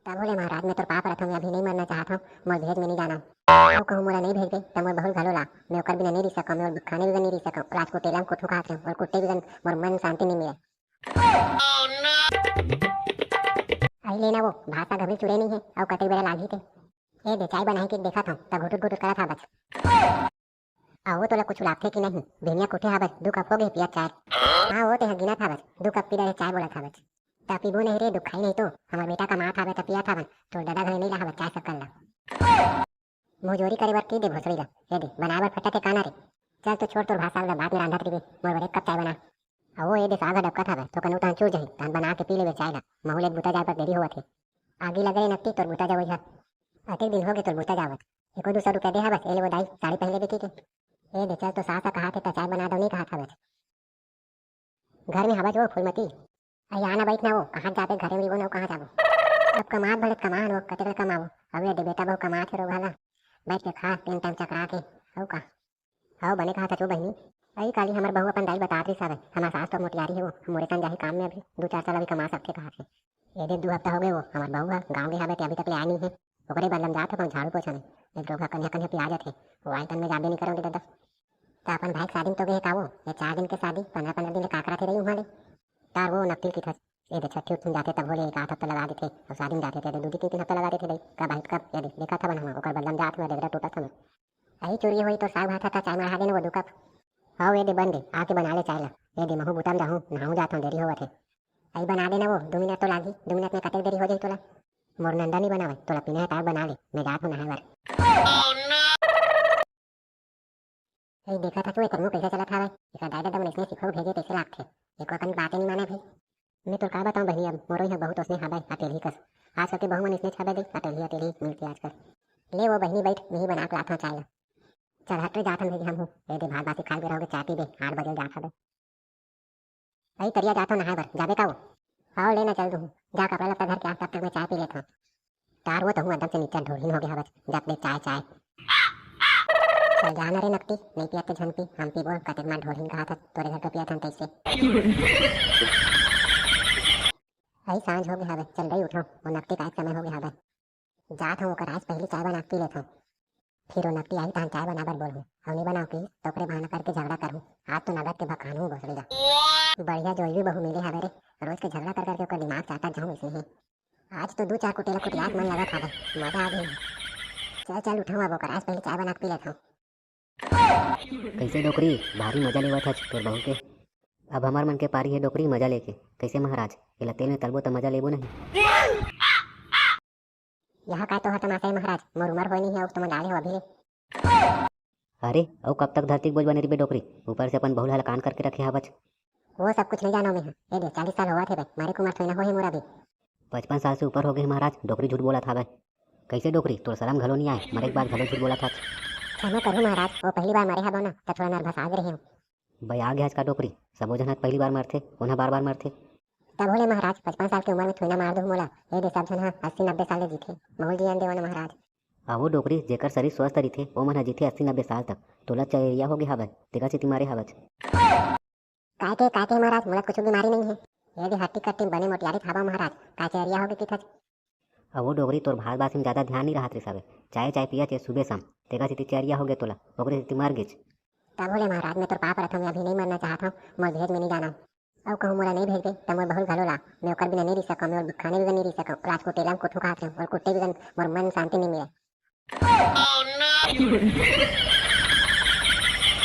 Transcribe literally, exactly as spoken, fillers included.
तभो ले महाराज, मैं तोर पाँव परत हंव, मैं अभी नइ मरना चाहत हंव, मोर भेज, मैं नइ जानंव। अउ कहूं मोला नइ भेजबे, त मोर बहू घलो ला, मैं ओकर बिना नइ रहि सकंव, मैं ओला खाने बिना नइ रहि सकंव, रात को टेलम कोठू खात रहेंव, अउ कुत्ते बिना मोर मन शांति नइ मिले। अई ले ना वो, भात साग अभी चुरे नइ हे, अउ कतेक बेरा लागही ते। ए दे, चाय बनाही के देखत हंव, त घुटुर घुटुर करत हावच। अहो, तोला कुछु लागथे कि नहीं? बिहनिया कुठे हावच, दू कप हो गे पियत चाय। हां, वो तेहा गिनत हावच, दू कप पी डरे चाय बोलत हावच। त पीबो नहीं रे, दुखाई नहीं तो, हमर बेटा कमात हावय त पियत हावन, तोर ददा घरे नइ लाहावत चाय सक्कर ला। मुंहजोरी करे बर कहि दे भोसड़ी ला, ए दे, बनाए बर फटक के काना रे। चल तो छोड़ तोर भात साग ला, बाद में रांधत रहिबे, मोर बर एक कप चाय बना। अहो, ए दे, साग ह डबकत हावय, थोकन उतान चुर जाही, तहन बना के पी लेबे चाय ला, महू ले बुता जाए बर देरी होवत हे। आगी लगे रे नकटी, तोर बुता जावई ह। अतेक दिन हो गे तोर बुता जावत। एको दू सौ रुपया दे हा बस, ए ले वो दाई, साड़ी पहन लेबे कहिके। ए दे चल, तो सास ह कहाथे त चाय बना दो, नहीं कहात हवच। घर में हवच वो फूलमती। अई आना बइठ ना वो, कहाँ जाबे, घरे में रिबो ना, कहाँ जाबो। अब कमात भले कमान वो, कतेक ले कमाबो। अब ए दे बेटा बहू कमात हे रो भला। बइठ के खा, तीन टाइम चकरा के। अउ का? हव, बने कहा सचो बहिनी। अई काली हमर बहू अपन दाई ल बतात रहिस हवय, हमर सास तो मोटियारी हे वो, मोरे संग जाही काम में अभी, दू चार साल अभी कमा सकथे कहा थे। ए दे दू हफ्ता हो गए वो, हमर बहू ह गाँव गे हवय ते अभी तक ले आए नइ हे। ओकरे बदला म जात हो कहूँ झाड़ू पोछा में, एक दो घा कन्या कन्या पिया जाथे, वो आए तन में जाबे नइ करंव रे ददा। त अपन भाई के शादी में तो गे हे का वो, ये चार दिन के शादी, पंद्रह पंद्रह दिन ले का करत हे रही उहाँ ले। तार वो नकटी ल किथस, ए दे छट्ठी उट्ठी में जाथे तभो ले एक आध हफ्ता लगा देथे, अउ शादी में जाथे ते दू दिन तीन तीन हफ्ता लगा देथे दई, कब आही त कब, ए दे देखत हवन हम, ओकर बदला म जात हवय, डेगरा टूटत हवय। अई चुरी होई तोर साग भात ह, त चाय मढ़ा दे ना वो दू कप। हव, ए दे बन गे, आके बना ले चाय ला। ए दे महू बुता म जाहूं, नहाहूं जात हंव, देरी होवत हे। अई बना दे ना वो, दू मिनट तो लागही, दू मिनट में कतेक देरी हो जाही तोला। मोर नंदा नइ बनावय, तोला पीना हे त बना ले, मैं जात हंव नहाए बर। ए देखत हस वो, एकर मुंह कइसे चलत हावय, एकर दाई ददा मन अइसने सिखो भेजे तइसे लागथे, एको अकन बाते नइ माने भाई। मैं तोर का बताऊं बहिनी, अब मोरो इहाँ बहुत ओसने हावय, अटेलही कस। आजकल के बहू मन अइसने हावय दई, अटेलही अटेलही मिलथे आजकल। ले वो बहिनी बइठ, मेही बना के लाथंव चाय ला। चल हट रे, जाथन भई हमहू। ए दे भात बासी खाए बेरा होगे, चाय पीबे, आठ बजे जात हवे। अई तरिया जाथंव नहाए बर, जाबे का वो? हव, ले ना चल दूहूं। जा कपड़ा लत्ता धर के आ, तब तक मैं चाय पी लेथंव। तार वो तहूं एकदम से निच्चट ढोरहीन होगे हवच, जब देख चाय चाय। चल जा ना रे नकटी, नइ पियत ते झन पी, हम पीबो, कतेक मार ढोरहीन कहत हस, तोरे घर के पियत हन तइसे। अई सांझ होगे हवे, चल दई उठंव, वो नकटी के आए के समय होगे हवे। जात हंव, ओकर आइस पहिली चाय बना के पी लेथंव। फिर वो नकटी आही तहन चाय बना बर बोलहूं। अउ नइ बनाव कहिस त ओकरे बहाना करके झगड़ा करहूं। आज तो नगद के भकानहूं भोसड़ी ला। बढ़िया जोइवी बहू मिले हवे रे। रोज के झगड़ा कर करके ओकर दिमाग चाटत जाहूं अइसने हे। आज तो दू चार कुटेला कुटियात मन लगत हवे। मजा आ गे। चल चल उठंव, अब ओकर आइस पहिली चाय बना के पी लेथंव। कइसे डोकरी, भारी मजा लेवत हच तोर बहू के। अब हमर मन के पारी हे डोकरी मजा लेके। कइसे महाराज, एला तेल में तलबो त मजा लेबो नहीं। यह काय तोहर तमाशा हे महाराज, मोर उमर होय नहीं हे, अउ तुम डाले हो अभी ले। अरे, अउ कब तक धरती के बोझ बने रहिबे डोकरी, ऊपर से अपन बहू ल हलाकान करके रखे हवच। वो सब कुछ नहीं जानव मैं ह। ए दे, चालीस साल होवत हे बे, मरे के उमर थोड़ी ना होहे मोर अभी। पचपन साल से ऊपर हो गए महाराज, डोकरी झूठ बोलत हावय। कइसे डोकरी, तोर शरम घलो नहीं आय, मरे के बाद घलो झूठ बोलत हच। क्षमा करहू महाराज, वो पहली बार मरे हवव ना, त थोड़ा नर्वस आ गे रहेंव। बे आ गे हच का डोकरी, सबो झन ह त पहली बार मरथे, कोन ह बार बार मरथे? तभो ले महाराज, पचपन साल के उमर में थोड़ी ना मार दूहू मोला। ए दे, सब झन ह अस्सी नब्बे साल ले जीथे, महू ल जियन देवव ना महाराज। अहो डोकरी, जेकर शरीर स्वस्थ रहिथे, ओमन ह जीथे अस्सी नब्बे साल तक। तोला चयरिया होगे हावय, तेकर सेती मरे हावच। काय के, काय के महाराज, मोला कुछु बीमारी नइ हे। ए दे हट्टी कट्टी बने मोटियारी हावव महाराज, काय चयरिया होगे किथच? अहो डोकरी, तोर भात बासी म जादा ध्यान नइ राहत रिहिस हवय। चाय, चाय पियत हे सुबह शाम, तेकर सेती चयरिया होगे तोला, ओकरे सेती मर गेच। तभो ले महाराज, मैं तोर पाँव परत हंव, मैं अभी नइ मरना चाहत हंव, मोर भेज, मैं नइ जानंव। अउ कहूं मोला नइ भेजबे, त मोर बहू ल घलो ला, मैं ओकर बिना नइ रहि सकंव, मैं ओला खाने बिना नइ रहि सकंव, रात को टेलम कोठू खात रहेंव, अउ कुत्ते बिना मोर मन शांति नइ मिले।